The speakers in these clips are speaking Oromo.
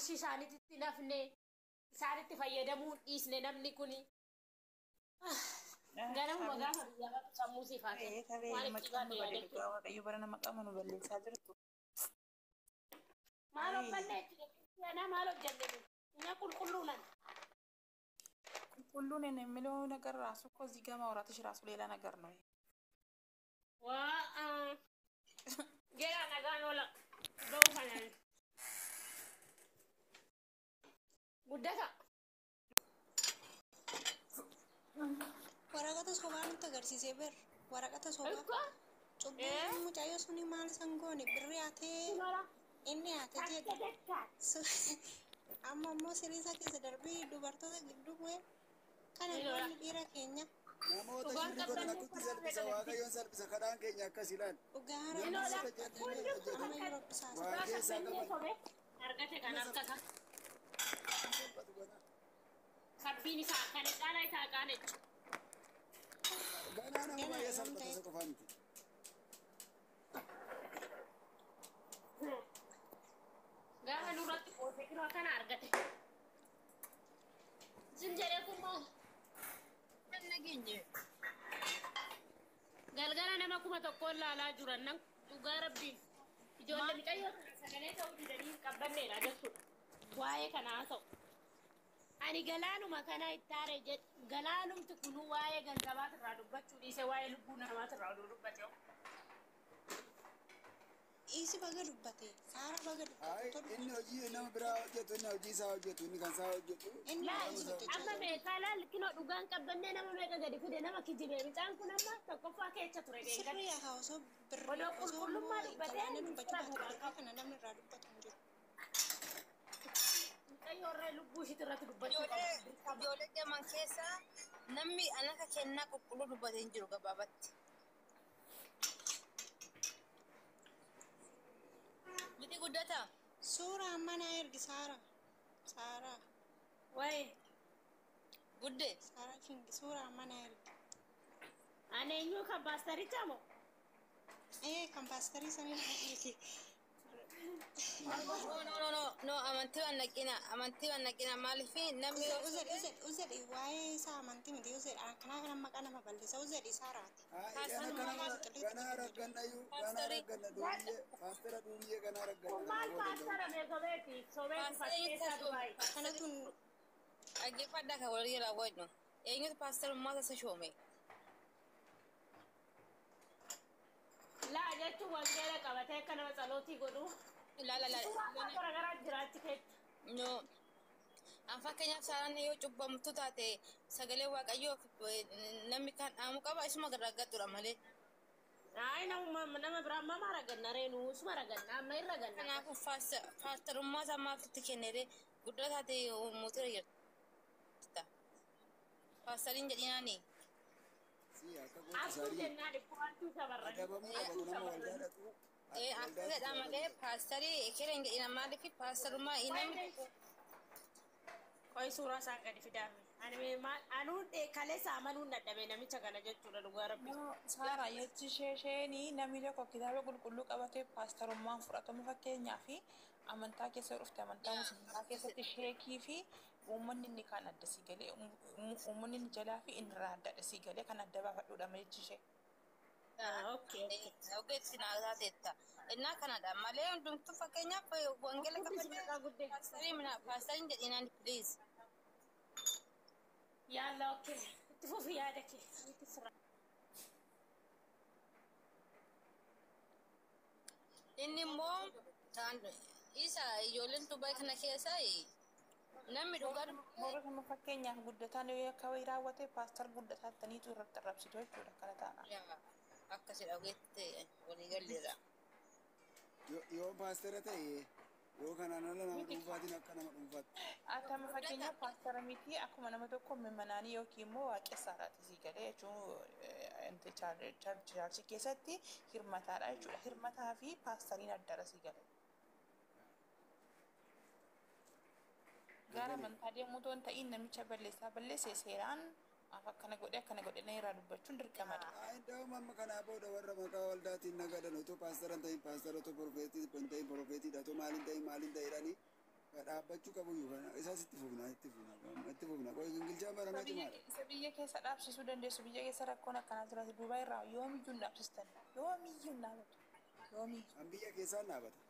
Qarshii isaaniitti nafne, isaanitti fayyadamuu dhiisne namni kuni. Ganamuma gaafa biyyaa baatu sammuu siif haa kennu. Taree Waan itti maqaan baate nu badee yaadachuu. dhugaa Waaqayyo bara nama qaama nu balleessaa jirtu. Maal hojjanne jechuudha? Maal hojjanne nuti? Nya qulqulluu nan. ቁልቁሉን የሚለው ነገር ራሱ እኮ እዚህ ጋር ማውራትሽ ራሱ ሌላ ነገር ነው። Waa jedha nagaan oola ba'uu kanaan. Guddata. Waraqata sobaa nutti agarsiisee bar. Waraqata sobaa. Ikko Cubbuun mucayyoo suni maal san goone birri hatee Nola. Inni hate Takka jedhe. takka. Amma immoo sirrii isaa keessa darbee dubartoota gidduu bu'ee kana Ni lola. goonni dhiira keenya Namoota Dhugaan shirri godhan qabdan akkatti salphisa, Waaqayyoon salphisa, kadhaan keenya akkas ilaal. Dhugaa Ni lola. haraa Hundumtuu amma kan yeroo bisaasa. Waa dhugaa keessaa qabbannee qaban. sobee argate kan harkata. Salphatu ganaa. Sabbiin isaa akkana caalaa isaa qaanecha. Ganaa nama Ganaa baay'ee yoom salphata ta'e? isa qofaa miti. Gaafa nurratti qoosee jiru akkana argate. Isin jedhee kun maal? Nageenye. Galgala nama 1000n laalaa jiran nan dhugaa rabbiin. Ijoollee mucayyoo kana sagalee ta'uu didanii hin qabbanneedha jechuudha. Waa'ee kana haasa'u. Ani galaanuma kana ittaare jedhu galaanumti kunuu waa'ee ganzabaatirraa dubbachuu dhiise waa'ee lubbuu namaatirraa oduu dubbate. Isi baga dubbate. Saara baga Ayi dubbate. inni hojii nama biraa hojjetu, inni hojii isaa hojjetu, inni kan isaa hojjetu. Inni Laal hojii hojjechaa amma jira. meeqaa laal kinoo dhugaan qabbannee nama meeqa gadi fide nama kijibe mucaan kun amma tokkoffaa keessa ture Sirrii beekan. haa osoo birrii Odoo osoo qulqullummaa immoo dubbatee galaana dubbachuu ministeera baate duubaan birrii qabu. kana namni irraa dubbatu hin jiru. Mucayyoo irra lubbuu ishiitti irratti dubbachuu qaba. Ijoollee Dirqama. ijoollee jaman keessaa namni anaka kennaa qulqulluu dubbate hin jiru gabaabatti. Miti guddata. Suuraa amma naa ergi Saara. Saara. Wayi Gudde. Saara King suuraa amma naa ergi. ani eenyu kan paastarichaa moo? Ee kan paasterii sanii naa ergi. No, no, no, no, no, amantii waan naqina, amantii waan naqina, maaliif namni yoo Uzed uzed uzed waa'ee isaa amantii miti uzed akkanaa kana maqaa nama balleessa uzed Saaraati. Ayi gana kana ganaa raggannayyuu ganaa ragganna duubiyyee paastera duubiyyee ganaa ragganna Kun kana maal booda paastara meeqabeeti? Sobeeti fakkeessaa Dubaay. Kanatu dhaggeeffadhaa kan walii raawwannu. Eenyutu paastarummaa isa shoome? Laa jechuun wangeela qabatee akka nama tsalootii godhu. La la la. Suuraa isaa garaagaraa jira achi keessa. No. An fakkeenyaaf Saaraan yoo cubbamtu taate sagalee Waaqayyoo namni kan dhaamu qaba isuma gargaaruudha malee. Ayi nama nama biraa amma raganna reenu usuma raganna amma hin raganna. Kanaafuu paastarummaa isaa maaf itti kennere guddaa taate mootii jirta. Paastariin jedhinaani. Si akka gootu Abduu saarii jennaan dhibbu shamarranii. adabamuu qaba kun nama waldaa dhaqu. Ee akka jedha malee paastarii ekereen jedhina maaliif paastarummaa namni Qoy suuraa isaan gadi fidaame. Ani maal anuu kaleessa amanuun dadhabe namicha kana jechuudha dhugaa rabbi. Saara jechi ishee isheenii namni tokko kitaaba qulqulluu qabatee paastarummaan fudhatamu fakkeenyaa fi amantaa keessa dhufte amantaa musliimaa keessatti sheekii fi uummanni inni kaan adda sii galee uummanni inni jalaa fi inni irraa adda sii galee kan adda baafadhuudha jechi ishee. Okay. Ogeessi naa taateetta. Innaa kanadha malee hundumtuu fakkeenyaaf wangeela Guddisi qabatee maqaa guddee. paastarii paastariin jedhinaan please. Yaalla okay. Itti fufi yaada kee. Itti sirra. Inni immoo kan isa ijoolleen Dubaay kana keessa namni dhugaa Warra sama fakkeenyaaf guddataan yoo akka wayii raawwate paastar guddataa taniitu irratti arrabsitu jechuudha kana taana. Akkasidha ogeetti walii galleedha. Yoo paastera ta'e yoo kanaan ala nama dhuunfaatiin akka nama dhuunfaatti. Atama fakkeenyaaf paastara miti akkuma nama tokko mimanaanii yookiin immoo waaqessaadhaati sii galee jechuun chaarchii keessatti hirmataadha jechuudha. Hirmataa fi paastariin addadha sii galee. Gara amantaa deemuu otoo hin ta'in namicha balleessaa balleesse seeraan maaf akkana godhe akkana godhe na irraa dubbachuun dirqamadha. Ndaa'uma amma kanaa booda warra maqaa waldaatiin nagadan otoo paastara hin ta'in paastara, otoo profeetii hin ta'in profeetiidha, otoo maaliin ta'in maaliin ta'edhani. Dhaabbachuu qabu iyyuu kana isaas itti fufna, itti fufna, itti fufna. Qoy, gingilchaan baranaa cimaadha. Isa biyya keessa dhaabsisuu dandeessu. Biyya keessa rakkoon akkanaa jiraatu duuba irraa yoomiyyuu hin dhaabsistan, yoomiyyuu hin dhaabatu, yoomiyyuu. Kan biyya keessaan dhaabata.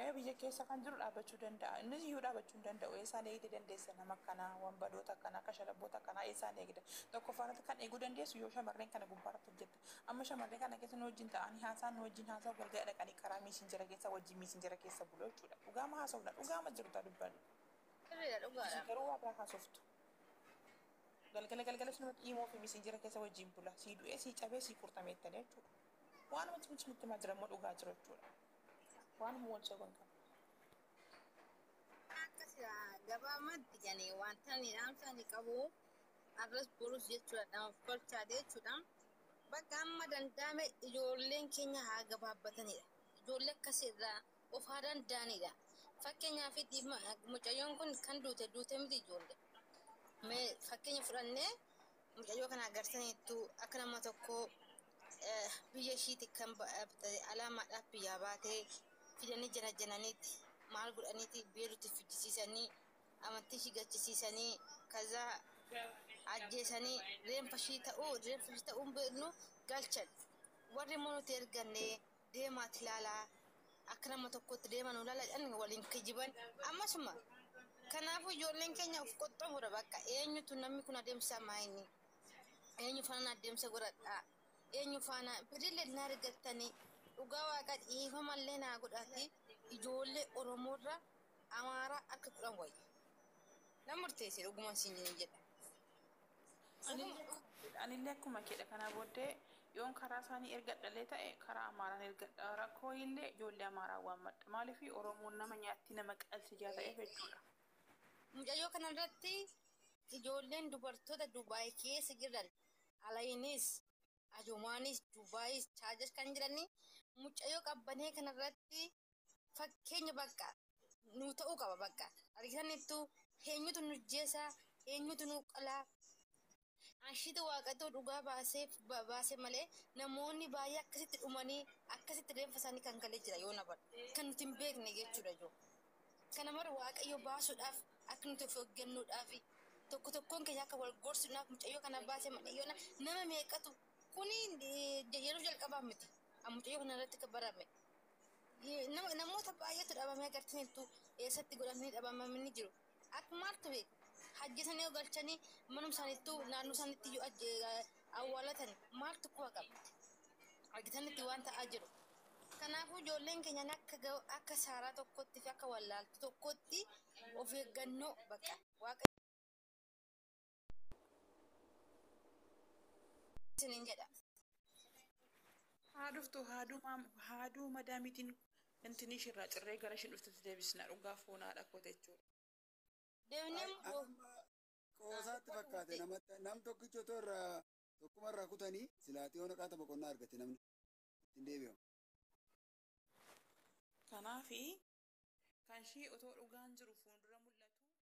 Ee, biyya keessa kan jiru dhaabbachuu danda'a. Innis iyyuu dhaabbachuu hin danda'u. Eessaan eegde dandeessa nama akkanaa, wanbadoota akkanaa, kashalabboota akkanaa eessaan eegda? Tokkoffaarratti kan eeguu dandeessu yoo shamarreen kana gubbaarratti hojjette. Amma shamarreen kana keessa nu wajjin ta'anii haasaan nu wajjin haasa'u, galgala dhaqanii karaa miisinjara keessa wajjin miisinjara keessa bulu jechuudha. Dhugaama haasofna, dhugaama jiru ta'a dubbannu. Sirriidha, dhugaadha. Isin garuu waa biraa haasoftu. Galgala galgala sunumatti imoo fi miisinjara keessa wajjin bula. Sii du'ee, sii cabee, sii qurxameettanii jechuudha. Waanuma cimcimitti himaa jira immoo dhugaa jiru jechuudha. Waanuma wal soban qaba. Akkas gabaabumatti jedhanii wanta ani dhaamsa ani qabu arras borus jechuudha, namaaf tolchaate jechuudha. Bakka amma danda'ame ijoolleen keenya haa gabaabbatanidha. Ijoollee akkasirraa of haa danda'anidha. Fakkeenyaaf mucayyoon kun kan duute duute miti ijoollee. Mee fakkeenya fudhannee mucayyoo kana agartaniittu, akka nama tokko biyya ishiiti kan alaamaadhaaf biyyaa baatee fidanii jana jananiiti maal godhaniiti beerutti fichisiisanii, amantii ishii gachisiisanii, kazaa ajjeesanii, reenfa ishii ta'uu hin beeknu galchan. Warri immoo nuti erganne deemaati ilaalaa, akka nama tokkotti deeman ilaalaa jedhan waliin kijiban ammasuma. Kanaafuu ijoolleen keenya of qoxxoomudha. Bakka eenyutu namni kun adeemsa maayini, eenyu faana adeemsa godhadhaa, eenyu faana birillee na argattanii, dhugaa waaqa dhiifamallee naa godhati, ijoollee Oromoorra Amaaraa akka 10 wayya. Na murteessi, dhuguma siin jedha. Anillee akkuma keedha. Kana booddee yoon karaa isaanii ergadhallee ta'e karaa Amaaraan ergadha. Rakkoo illee ijoollee Amaaraa waammadha. Maaliif Oromoon nama nyaatti, nama qalsi jaa ta'eef jechuudha. Mucayyoo kanarratti ijoolleen dubartoota Dubaay keessa jiran, Alayinis, Ajumaanis, Dubaayis, Chaajas kan jiranii, mucayyoo qabbanee kanarratti fakkeenya bakka nu ta'uu qaba. Bakka argitanittu eenyutu nu jeesa, eenyutu nu qalaa. Ashiitu waaqatu dhugaa baasee baase malee namoonni baay'ee akkasitti dhumanii akkasitti reenfa isaanii kan galee jira yoo nabar kan nuti hin beekne jechuudha yoo. Kana mara Waaqayyo baasuudhaaf, akka nuti of eeggannuudhaaf, tokko tokkoon keenya akka wal gorsuudhaaf mucayyoo kana baase malee yoo nama meeqatu kuni yeroo jalqabaa miti. Mucayyoo kana irratti kan barame. Namoota baay'eetu dhabamee agartaniittu, eessatti godhamanii dhabamanii jiru. Akka maaltu beeku? Hajjisanii yoo galchanii manuma isaaniittuu naannoo isaaniitti yoo awwaalatan maaltu kuwa qaba? Argitanitti waan ta'aa jiru. Kanaafuu ijoolleen keenya akka saaraa tokkotti fi akka wallaaltu tokkotti of eeggannoo bakka waaqa isiniin jedha. Haa dhuftu, haaduu madaamiitiin intinii ishirraa cirree gara ishiin dhuftutti deebisna, dhugaa foonaadha kote jechuudha. Deemnee Amma qoosaatti fakkaate namatti nam tokkichi otoo irraa tokkuma irraa kutanii silaatii yoo naqaata boqonnaa argate namni ittiin deebi'amu. Kanaafi kan ishii otoo dhugaan jiru fuuldura.